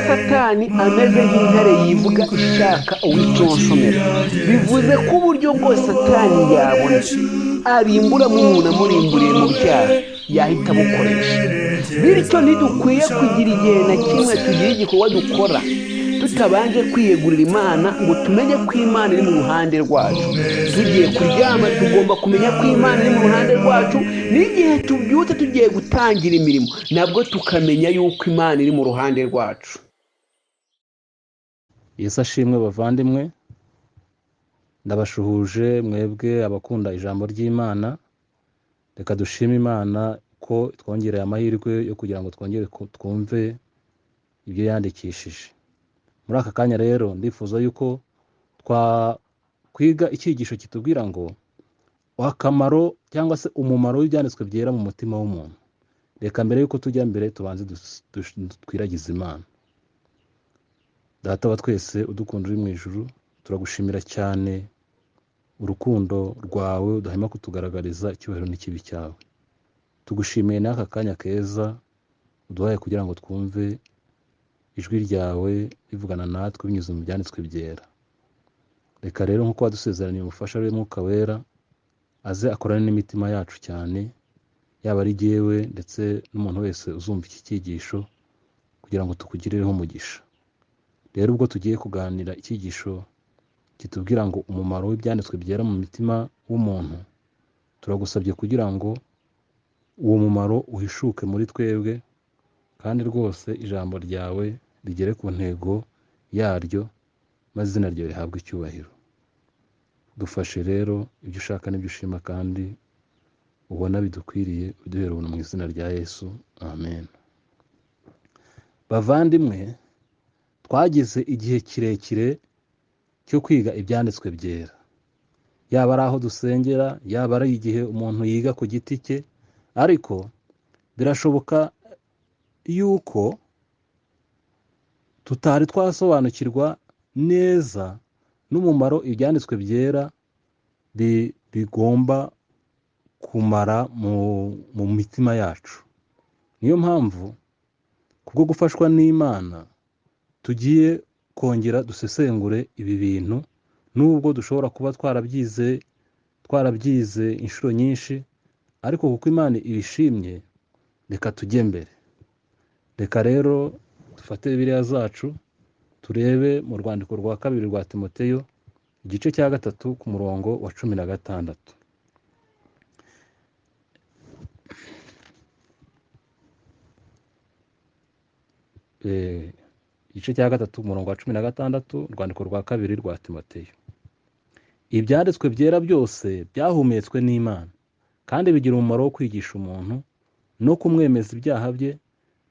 Satani ameze nk'intare yivuga ishaka uwiconshomera. Bivuze ko uburyo bwose Satani yabona arimburamo umuntu amurimburiye mu byaha yahita abukoresha. Bityo ntidukwiye kugira igihe na kimwe tugira igikorwa dukora tutabanje kwiyegurira Imana ngo tumenye ko Imana iri mu ruhande rwacu. Tugiye kuryama tugomba kumenya ko Imana iri mu ruhande rwacu, n'igihe tubyutse tugiye gutangira imirimo nabwo tukamenya yuko Imana iri mu ruhande rwacu. Yesu ashimwe bavandimwe, ndabashuhuje mwebwe abakunda ijambo ry'Imana. Reka dushime Imana ko twongereye amahirwe yo kugira ngo twongere twumve ibyo yandikishije. Muri aka kanya rero ndifuza yuko twakwiga icyigisho kitubwira ngo akamaro cyangwa se umumaro w'ibyanditswe byera mu mutima w'umuntu. Reka mbere yuko tujya mbere tubanze twiragize Imana. Data wa twese udukunda uri mu ijuru, turagushimira cyane urukundo rwawe udahema kutugaragariza icyubahiro n'ikibi cyawe. Tugushimiye n'aka kanya keza uduhaye kugira ngo twumve ijwi ryawe rivugana natwe binyuze mu byanditswe byera. Reka rero nk'uko wadusezeraniye umufasha w'Umwuka Wera aze akorane n'imitima yacu cyane, yaba ari jyewe ndetse n'umuntu wese uzumva iki cyigisho, kugira ngo tukugirireho umugisha. Rero ubwo tugiye kuganira icyigisho kitubwira ngo umumaro w'ibyanditswe byera mu mitima w'umuntu, turagusabye kugira ngo uwo mumaro uhishuke muri twebwe, kandi rwose ijambo ryawe rigere ku ntego yaryo, maze izina ryawe rihabwe icyubahiro. Dufashe rero ibyo ushaka n'ibyo ushima kandi ubona bidukwiriye, uduhere ubuntu mu izina rya Yesu, amen. Bavandimwe, twagize igihe kirekire cyo kwiga ibyanditswe byera, yaba ari aho dusengera, yaba ari igihe umuntu yiga ku giti cye, ariko birashoboka yuko tutari twasobanukirwa neza n'umumaro ibyanditswe byera bigomba kumara mu mitima yacu. Niyo mpamvu kubwo gufashwa n'Imana tugiye kongera dusesengure ibi bintu, nubwo dushobora kuba twarabyize inshuro nyinshi, ariko kuko Imana ibishimye reka tujye mbere. Reka rero dufate Bibiliya zacu turebe mu rwandiko rwa kabiri rwa Timoteyo igice cya 3 ku murongo wa 16. Igice cya 3 umurongo wa 16, urwandiko rwa kabiri rwa Timoteyo. Ibyanditswe byera byose byahumetswe n'Imana, kandi bigira umumaro wo kwigisha umuntu no kumwemeza ibyaha bye,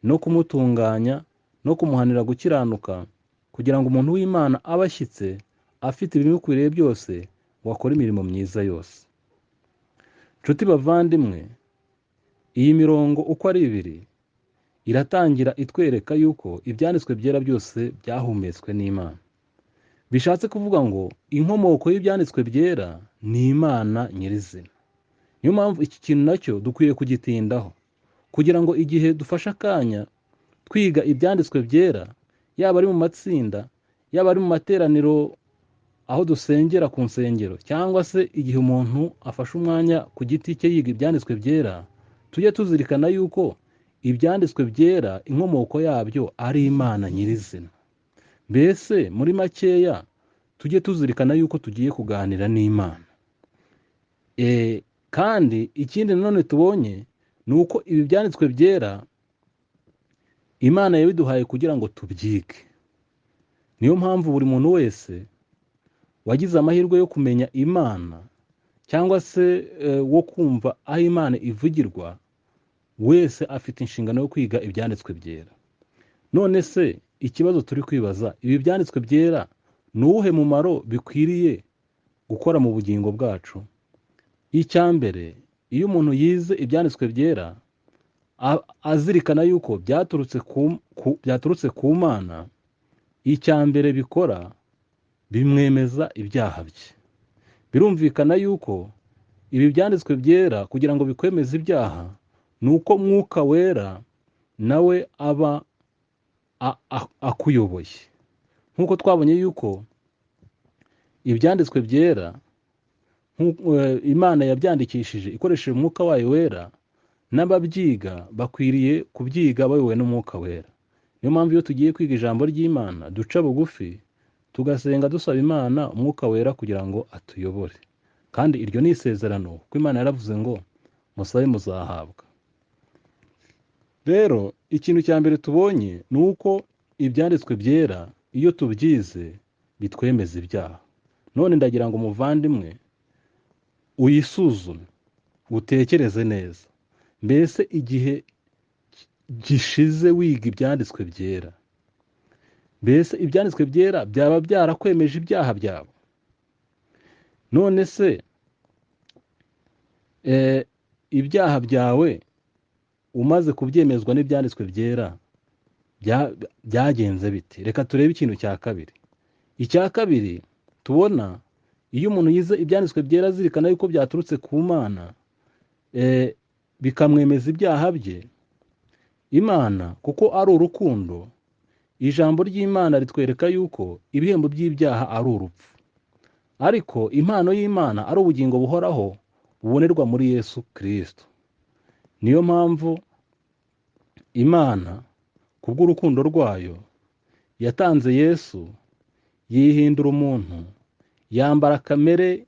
no kumutunganya, no kumuhanira gukiranuka, kugira ngo umuntu w'Imana abe ashyitse, afite ibimukwiriye byose, ngo akore imirimo myiza yose. Nshuti bavandimwe, iyi mirongo uko ari ibiri iratangira itwereka yuko ibyanditswe byera byose byahumetswe n'Imana. Bishatse kuvuga ngo inkomoko y'ibyanditswe byera ni Imana nyirizina. Niyo mpamvu iki kintu nacyo dukwiye kugitindaho, kugira ngo igihe dufashe akanya twiga ibyanditswe byera, yaba ari mu matsinda, yaba ari mu materaniro aho dusengera ku nsengero, cyangwa se igihe umuntu afashe umwanya ku giti cye yiga ibyanditswe byera, tujye tuzirikana yuko ibyanditswe byera inkomoko yabyo ari Imana nyirizina. Mbese muri makeya tujye tuzirikana yuko tugiye kuganira n'Imana. Kandi ikindi nanone tubonye ni uko ibi byanditswe byera Imana yabiduhaye kugira ngo tubyige. Niyo mpamvu buri muntu wese wagize amahirwe yo kumenya Imana cyangwa se wo kumva aho Imana ivugirwa wese afite inshingano yo kwiga ibyanditswe byera. None se ikibazo turi kwibaza, ibi byanditswe byera ni uwuhe mumaro bikwiriye gukora mu bugingo bwacu? Icya mbere, iyo umuntu yize ibyanditswe byera azirikana yuko byaturutse ku Mana, icya mbere bikora bimwemeza ibyaha bye. Birumvikana yuko ibi byanditswe byera kugira ngo bikwemeze ibyaha ni uko Mwuka Wera nawe aba akuyoboye. Nk'uko twabonye yuko ibyanditswe byera Imana yabyandikishije ikoresheje umwuka wayo wera, n'ababyiga bakwiriye kubyiga bayobowe n'umwuka wera. Niyo mpamvu iyo tugiye kwiga ijambo ry'Imana duca bugufi tugasenga dusaba Imana umwuka wera kugira ngo atuyobore. Kandi iryo ni isezerano kuko Imana yaravuze ngo musabe muzahabwa. Rero ikintu cya mbere tubonye ni uko ibyanditswe byera iyo tubyize bitwemeza ibyaha. None ndagira ngo umuvandimwe uyisuzume, utekereze neza. Mbese igihe gishize wiga ibyanditswe byera, mbese ibyanditswe byera byaba byarakwemeje ibyaha byawe? None se ibyaha byawe umaze kubyemezwa n'ibyanditswe byera byagenze bite? Reka turebe ikintu cya kabiri. Icya kabiri tubona, iyo umuntu yize ibyanditswe byera azirikana yuko byaturutse ku Mana, bikamwemeza ibyaha bye, Imana kuko ari urukundo, ijambo ry'Imana ritwereka yuko ibihembo by'ibyaha ari urupfu, ariko impano y'Imana ari ubugingo buhoraho bubonerwa muri Yesu Kristo. Niyo mpamvu Imana kubw'urukundo rwayo yatanze Yesu, yihindura umuntu, yambara kamere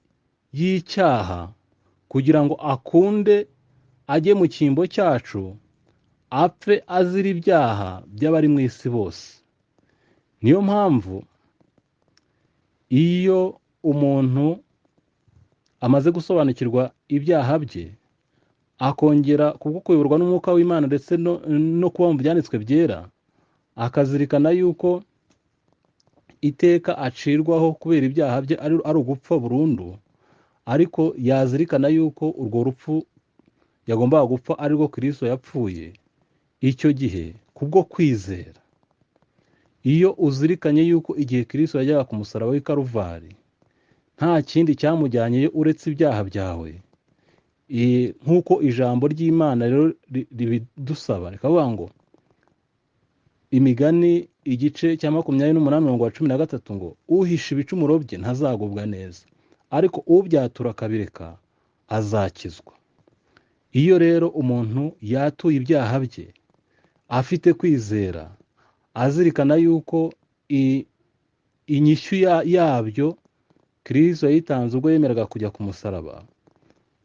y'icyaha kugira ngo akunde ajye mu cyimbo cyacu, apfe azira ibyaha by'abari mu isi bose. Niyo mpamvu iyo umuntu amaze gusobanukirwa ibyaha bye, akongera kubwo kuyoborwa n'umwuka w'Imana ndetse no kuba mu byanditswe byera, akazirikana yuko iteka acirwaho kubera ibyaha bye ari ugupfa burundu, ariko yazirikana yuko urwo rupfu yagombaga gupfa ari rwo Kristo yapfuye, icyo gihe kubwo kwizera, iyo uzirikanye yuko igihe Kristo yajyaga ku musaraba w'i Karuvari nta kindi cyamujyanyeyo uretse ibyaha byawe, nk'uko ijambo ry'Imana rero ribidusaba, rikavuga ngo Imigani igice cya 28 umurongo wa 13 ngo uhisha ibicumuro bye ntazagubwa neza, ariko ubyatura akabireka azakizwa. Iyo rero umuntu yatuye ibyaha bye afite kwizera, azirikana yuko inyishyu yabyo Kristo yayitanze ubwo yemeraga kujya ku musaraba,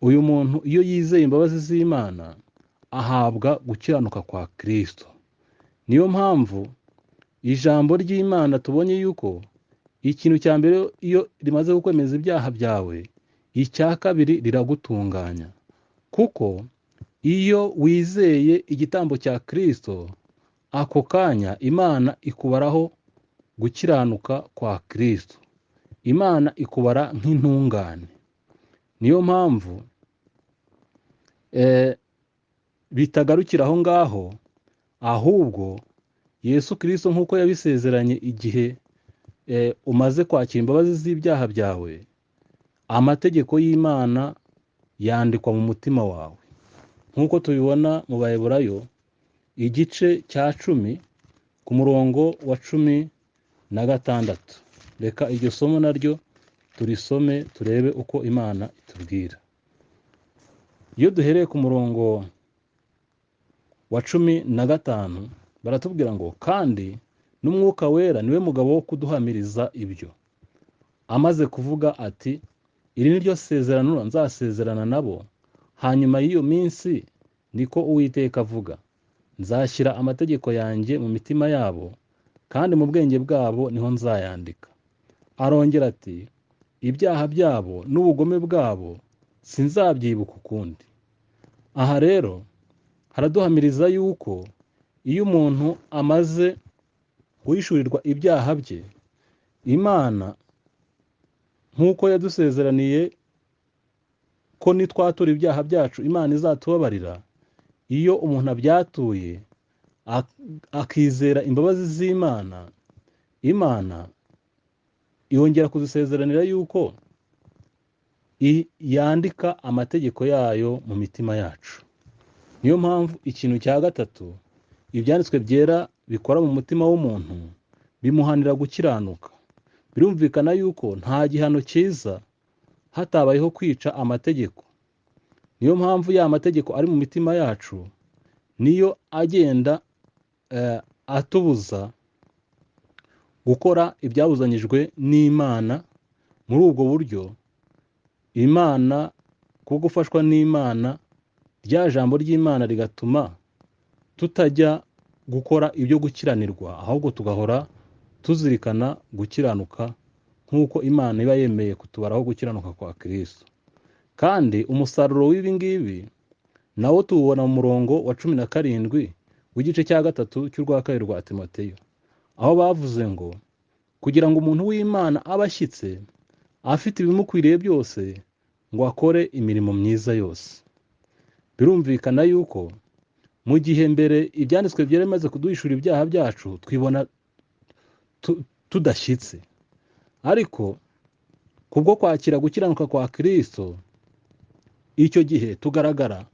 uyu muntu iyo yizeye imbabazi z'Imana ahabwa gukiranuka kwa Kristo. Niyo mpamvu ijambo ry'Imana tubonye yuko ikintu cya mbere iyo rimaze kukwemeza ibyaha byawe, icya kabiri riragutunganya, kuko iyo wizeye igitambo cya Kristo ako kanya Imana ikubaraho gukiranuka kwa Kristo, Imana ikubara nk'intungane. Niyo mpamvu bitagarukira aho ngaho, ahubwo Yesu Kristo nk'uko yabisezeranye igihe umaze kwakira imbabazi z'ibyaha byawe, amategeko y'Imana yandikwa mu mutima wawe, nk'uko tubibona mu Baheburayo igice cya 10 ku murongo wa 16. Reka iryo somo naryo turisome turebe uko Imana itubwira. Iyo duhereye ku murongo wa 15 baratubwira ngo kandi n'umwuka wera niwe mugabo wo kuduhamiriza ibyo, amaze kuvuga ati iri ni ryo sezerano nzasezerana nabo hanyuma y'iyo minsi, niko Uwiteka avuga, nzashyira amategeko yanjye mu mitima yabo, kandi mu bwenge bwabo niho nzayandika. Arongera ati ibyaha byabo n'ubugome bwabo sinzabyibuka ukundi. Aha rero haraduhamiriza yuko iyo umuntu amaze guhishurirwa ibyaha bye, Imana nk'uko yadusezeraniye ko nitwatura ibyaha byacu Imana izatubabarira, iyo umuntu abyatuye akizera imbabazi z'Imana, Imana yongera kudusezeranira yuko yandika amategeko yayo mu mitima yacu. Niyo mpamvu ikintu cya gatatu ibyanditswe byera bikora mu mutima w'umuntu, bimuhanira gukiranuka. Birumvikana yuko nta gihano cyiza hatabayeho kwica amategeko. Niyo mpamvu ya mategeko ari mu mitima yacu niyo agenda atubuza gukora ibyabuzanyijwe n'Imana. Muri ubwo buryo Imana, kuko gufashwa n'Imana, rya jambo ry'Imana rigatuma tutajya gukora ibyo gukiranirwa, ahubwo tugahora tuzirikana gukiranuka nk'uko Imana iba yemeye kutubaraho gukiranuka kwa Kristo. Kandi umusaruro w'ibi ngibi nawo tuwubona mu murongo wa 17 w'igice cya 3 cy'urwa kabiri rwa Timoteyo, aho bavuze ngo kugira ngo umuntu w'Imana abe ashyitse, afite ibimukwiriye byose, ngo akore imirimo myiza yose. Birumvikana yuko mu gihe mbere ibyanditswe byari bimaze kuduhishura ibyaha byacu, twibona tudashyitse, ariko kubwo kwakira gukiranuka kwa Kristo, icyo gihe tugaragara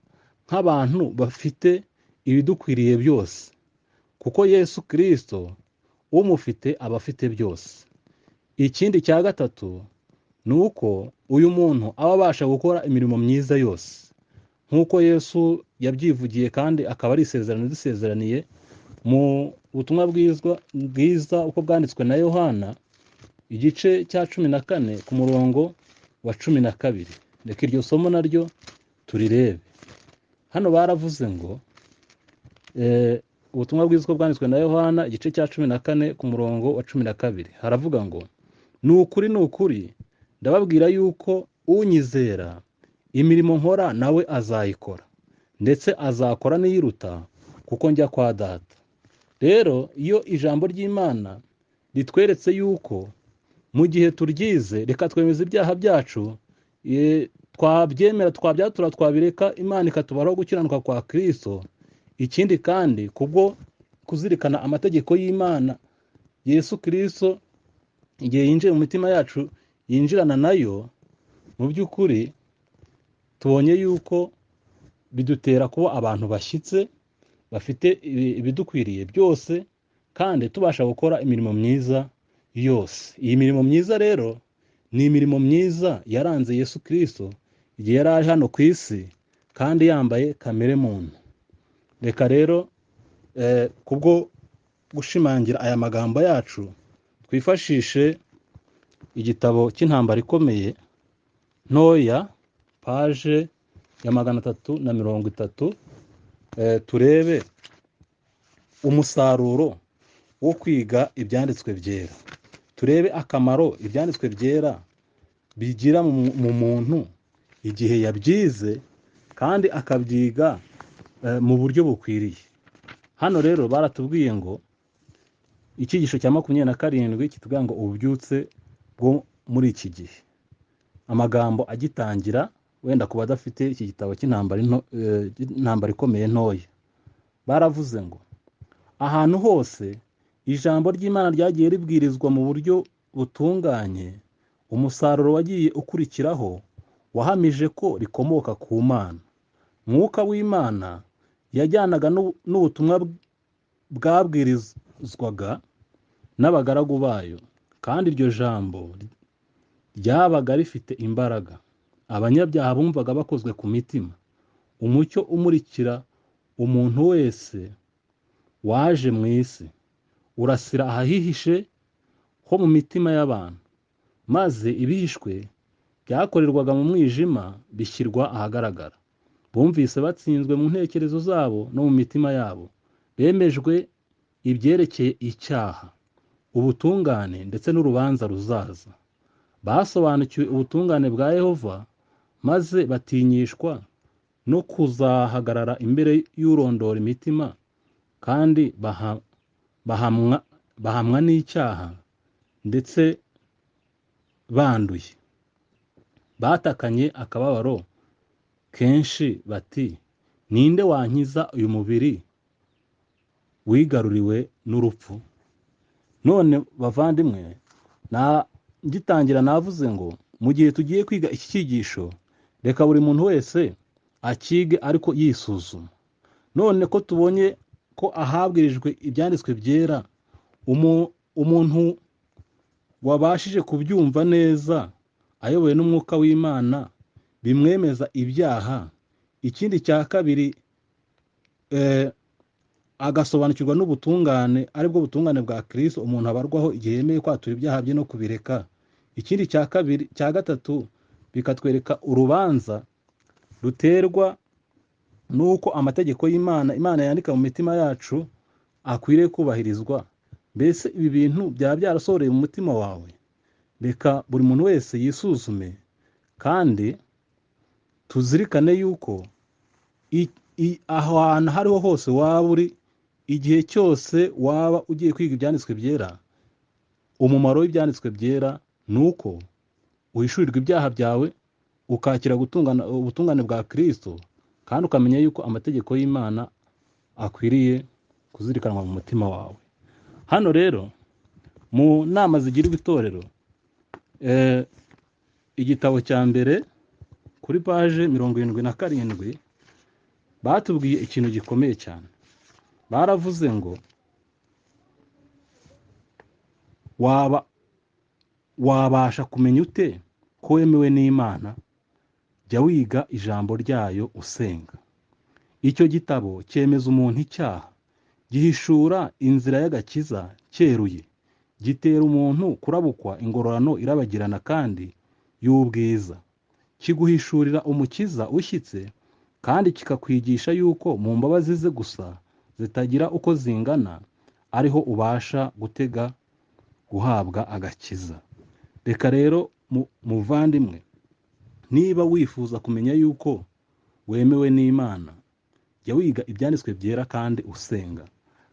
nk'abantu bafite ibidukwiriye byose, kuko Yesu Kristo umufite aba afite byose. Ikindi cya gatatu ni uko uyu muntu aba abasha gukora imirimo myiza yose, nk'uko Yesu yabyivugiye, kandi akaba ari isezerano dusezeraniye mu butumwa bwiza uko bwanditswe na Yohana, igice cya 14 ku murongo wa 12. Reka iryo somo naryo turirebe. Hano baravuze ngo ubutumwa bwiza uko bwanditswe na Yohana, igice cya 14 ku murongo wa 12, haravuga ngo ni ukuri, ni ukuri, ndababwira yuko unyizera imirimo nkora nawe azayikora, ndetse azakora n'iyiruta, kuko njya kwa Data. Rero iyo ijambo ry'Imana ritweretse yuko mu gihe turyize reka twemeza ibyaha byacu, twabyemera, twabyatura, twabireka, Imana ikatubaraho gukiranuka kwa Kristo. Ikindi kandi kubwo kuzirikana amategeko y'Imana, Yesu Kristo igihe yinjiye mu mitima yacu yinjirana nayo, mu by'ukuri tubonye yuko bidutera kuba abantu bashyitse, bafite ibidukwiriye byose, kandi tubasha gukora imirimo myiza yose. Iyi mirimo myiza rero ni imirimo myiza yaranze Yesu Kristo igihe yari ari hano ku isi, kandi yambaye kamere muntu. Reka rero kubwo gushimangira aya magambo yacu, twifashishe igitabo cy'intambara ikomeye ntoya, paje ya 330, turebe umusaruro wo kwiga ibyanditswe byera, turebe akamaro ibyanditswe byera bigira mu muntu igihe yabyize kandi akabyiga mu buryo bukwiriye. Hano rero baratubwiye ngo icyigisho cya 27 kitubwira ngo ububyutse bwo muri iki gihe. Amagambo agitangira, wenda ku badafite iki gitabo cy'intambara ikomeye ntoya, baravuze ngo ahantu hose ijambo ry'Imana ryagiye ribwirizwa mu buryo butunganye, umusaruro wagiye ukurikiraho wahamije ko rikomoka ku Mana. Mwuka w'Imana yajyanaga n'ubutumwa bwabwirizwaga n'abagaragu bayo, kandi iryo jambo ryabaga rifite imbaraga. Abanyabyaha bumvaga bakozwe ku mitima. Umucyo umurikira umuntu wese waje mu isi urasira ahahihishe ho mu mitima y'abantu, maze ibihishwe byakorerwaga mu mwijima bishyirwa ahagaragara. Bumvise batsinzwe mu ntekerezo zabo no mu mitima yabo, bemejwe ibyerekeye icyaha, ubutungane ndetse n'urubanza ruzaza. Basobanukiwe ubutungane bwa Yehova, maze batinyishwa no kuzahagarara imbere y'urondora imitima, kandi bahamwa n'icyaha ndetse banduye. Batakanye akababaro kenshi bati ninde wankiza uyu mubiri wigaruriwe n'urupfu? None bavandimwe, ngitangira navuze ngo mu gihe tugiye kwiga iki cyigisho, reka buri muntu wese akige ariko yisuzuma. None ko tubonye ko ahabwirijwe ibyanditswe byera, umuntu wabashije kubyumva neza ayobowe n'umwuka w'Imana bimwemeza ibyaha. Ikindi cya kabiri, agasobanukirwa n'ubutungane, aribwo butungane bwa Kristo umuntu abarwaho igihe yemeye kwatura ibyaha bye no kubireka. Ikindi cya kabiri, cya gatatu, bikatwereka urubanza ruterwa nuko amategeko y'Imana Imana yandika mu mitima yacu akwiriye kubahirizwa. Mbese ibi bintu byaba byarasohoreye mu mutima wawe? Reka buri muntu wese yisuzume, kandi tuzirikane yuko aho hantu aho ariho hose waba uri, igihe cyose waba ugiye kwiga ibyanditswe byera, umumaro w'ibyanditswe byera ni uko uhishurirwa ibyaha byawe, ukakira ubutungane bwa Kristo, kandi ukamenya yuko amategeko y'Imana akwiriye kuzirikanwa mu mutima wawe. Hano rero mu nama zigirwa itorero, igitabo cya mbere kuri paje 77 batubwiye ikintu gikomeye cyane. Baravuze ngo wabasha kumenya ute ko wemewe n'Imana? Jya wiga ijambo ryayo usenga. Icyo gitabo cyemeza umuntu icyaha, gihishura inzira y'agakiza cyeruye, gitera umuntu kurabukwa ingororano irabagirana kandi y'ubwiza, kiguhishurira umukiza ushyitse, kandi kikakwigisha yuko mu mbabazi ze gusa zitagira uko zingana ariho ubasha gutega guhabwa agakiza. Reka rero muvandimwe, niba wifuza kumenya yuko wemewe n'Imana, jya wiga ibyanditswe byera kandi usenga,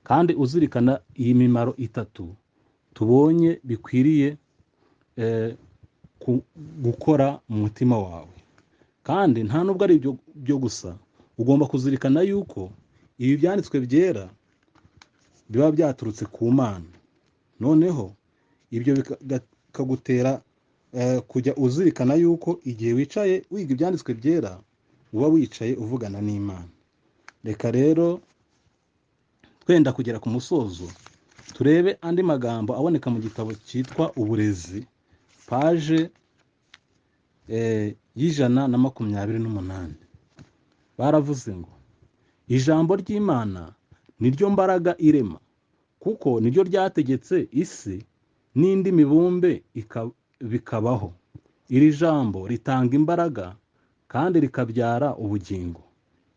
kandi uzirikana iyi mimaro itatu tubonye bikwiriye gukora mu mutima wawe. Kandi nta nubwo ari ibyo byo gusa, ugomba kuzirikana yuko ibi byanditswe byera biba byaturutse ku Mana. Noneho ibyo bikagutera kujya uzirikana yuko igihe wicaye wiga ibyanditswe byera uba wicaye uvugana n'Imana. Reka rero twenda kugera ku musozo, turebe andi magambo aboneka mu gitabo cyitwa Uburezi, paje 128. Baravuze ngo ijambo ry'Imana niryo mbaraga irema, kuko niryo ryategetse isi n'indi mibumbe bikabaho. Iri jambo ritanga imbaraga kandi rikabyara ubugingo.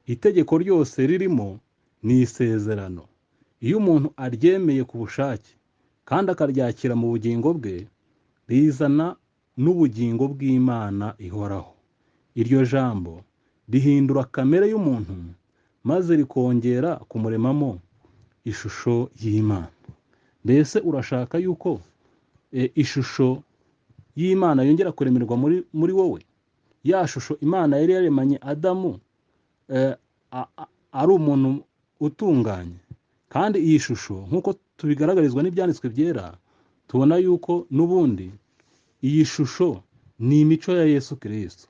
Itegeko ryose ririmo ni isezerano. Iyo umuntu aryemeye ku bushake kandi akaryakira mu bugingo bwe, rizana n'ubugingo bw'Imana ihoraho. Iryo jambo rihindura kamere y'umuntu maze rikongera kumuremamo ishusho y'Imana. Mbese urashaka yuko ishusho y'Imana yongera kuremerwa muri wowe? Ya shusho Imana yari yaremanye Adamu ari umuntu utunganye. Kandi iyi shusho nk'uko tubigaragarizwa n'ibyanditswe byera, tubona yuko n'ubundi iyi shusho ni imico ya Yesu Kristo.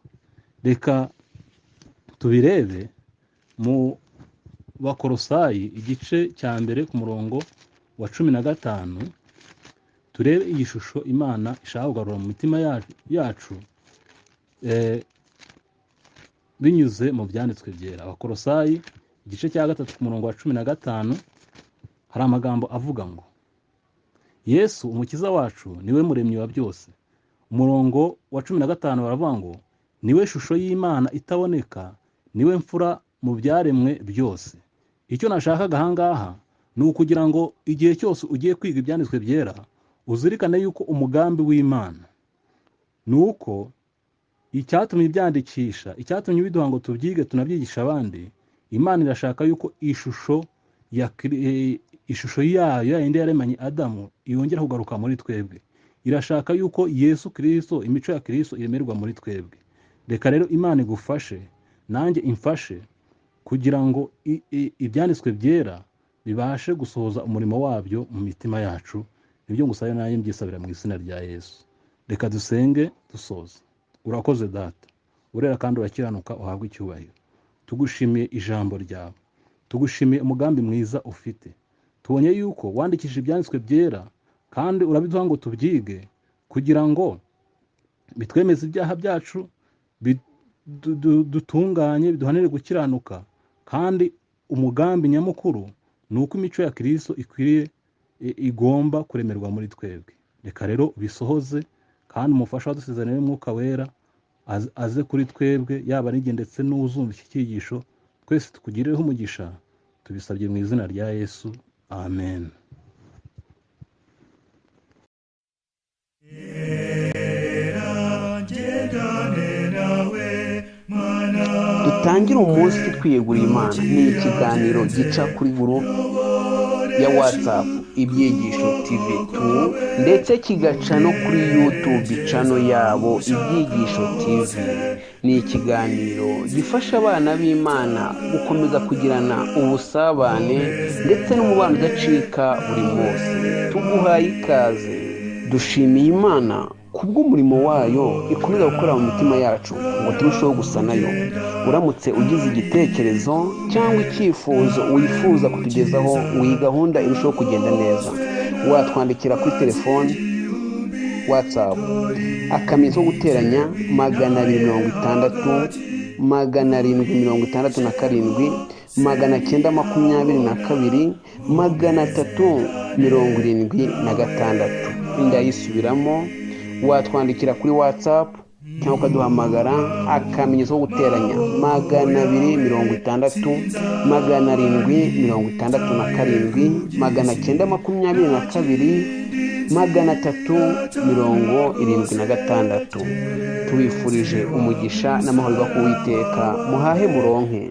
Reka tubirebe mu Bakorosayi igice cya mbere ku murongo wa 15, turebe iyi shusho Imana ishaka kugarura mu mitima yacu binyuze mu byanditswe byera. Abakorosayi igice cya 3 ku murongo wa 15 hari amagambo avuga ngo Yesu umukiza wacu niwe muremyi wa byose. Umurongo wa 15 baravuga ngo niwe shusho y'Imana itaboneka, niwe mfura mu byaremwe byose. Icyo nashakaga ahangaha ni ukugira ngo igihe cyose ugiye kwiga ibyanditswe byera uzirikane yuko umugambi w'Imana ni uko icyatumye ibyandikisha, icyatumye biduha ngo tubyige tunabyigisha abandi, Imana irashaka yuko ishusho yayo yindi yaremanye Adamu yongera kugaruka muri twebwe. Irashaka yuko Yesu Kristo, imico ya Kristo iremerwa muri twebwe. Reka rero Imana igufashe nanjye imfashe kugira ngo ibyanditswe byera bibashe gusohoza umurimo wabyo mu mitima yacu. Nibyo ngusabe nanjye mbyisabira mu izina rya Yesu. Reka dusenge dusoza. Urakoze Data, urera kandi urakiranuka, uhabwe icyubahiro. Tugushimiye ijambo ryawe, Tugushimiye umugambi mwiza ufite. Tubonye yuko wandikishije ibyanditswe byera kandi urabiduha ngo tubyige kugira ngo bitwemeze ibyaha byacu, dutunganye, biduhanire gukiranuka. Kandi umugambi nyamukuru ni uko imico ya Kristo ikwiriye igomba kuremerwa muri twebwe. Reka rero ubisohoze, kandi umufasha wadusezeraniye w'Umwuka Wera aze kuri twebwe, yaba ari njye ndetse n'uzumva iki cyigisho, twese tukugireho umugisha. Tubisabye mu izina rya Yesu, amen. Dutangire umunsi twiyeguriye Imana ni ikiganiro gica kuri group ya WhatsApp Ibyigisho TV 2, ndetse kigaca no kuri YouTube channel yabo Ibyigisho TV. Ni ikiganiro gifasha abana b'Imana gukomeza kugirana ubusabane ndetse n'umubano udacika buri munsi. Tuguhaye ikaze. Dushimiye Imana kubw'umurimo wayo ikomeza gukora mu mitima yacu ngo turusheho gusa nayo. Uramutse ugize igitekerezo cyangwa icyifuzo wifuza kutugezaho ngo iyi gahunda irusheho kugenda neza, watwandikira kuri telefoni, WhatsApp, akamenyetso ko guteranya 260 767 922 376. Ndayisubiramo, watwandikira kuri WhatsApp cyangwa ukaduhamagara akamenyetso ko guteranya 260 767 922 376. Tubifurije umugisha n'amahoro biva ku Uwiteka. Muhahe muronke.